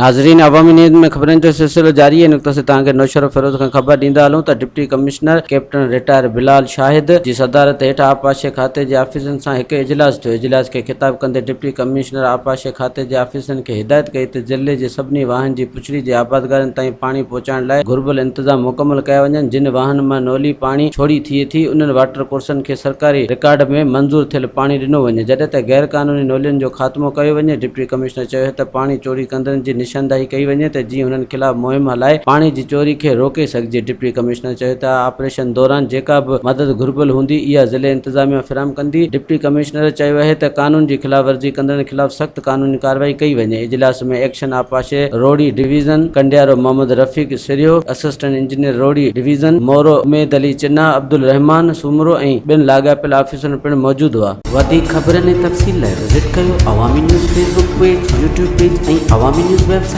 ناظرين عوامي نيوز ۾ خبرن جو سلسلو جاري آهي نقطه سي توهان کي نوشهروفيروز کان خبر ڏيندا هلون ته deputy commissioner captain retire Bilal Shahid جي صدارت هيٺ آبپاشي کاتي جي آفيسرن سان هڪ اجلاس ٿيو اجلاس کي خطاب ڪندي ڊپٽي ڪمشنر آبپاشي کاتي جي آفيسرن کي هدايت ڪئي ته ضلعي جي سڀني واهن جي پڇڙي جي آبادگارن تائين پاڻي پهچائڻ لاء گهربل انتظام مڪمل ڪيا وڃن جن واهن مان نولي پاڻي ڇوڙي ٿئي ٿي انهن واٽر ڪورسن کي سرڪاري رڪارڊ ۾ منظور ٿيل پاڻي ڏنو وڃي جڏهن ته غيرقانوني نولين جو خاتمو ڪيو وڃي ڊپٽي ڪمشنر چيو ته پاڻي چوري ڪندڙن جي نشانداهي ڪئي وڃي ته جيئن انهن خلاف مهم هلائي پاڻي جي چوري کي روڪي سگهجي. ڊپٽي ڪمشنر چيو ته آپريشن دوران جيڪا به مدد گهربل هوندي اها ضلعي انتظاميا فراهم ڪندي. ڊپٽي ڪمشنر چيو اهي ته قانون جي خلاف ورزي ڪندڙن خلاف سخت قانوني ڪارروائي ڪئي وڃي. اجلاس ۾ ايڪشن آبپاشي Rohri division Kandiaro Muhammad Rafiq Sarhio, assistant engineer Rohri division Moro Umeed Ali Channa, Abdul Rehman Soomro ۽ ٻين لاڳاپيل آفيسرن پڻ موجود هئا. وڌيڪ خبرن ۽ تفصيل لاء وزٽ ڪيو Awami news Facebook page, YouTube page ۽ Awami news website.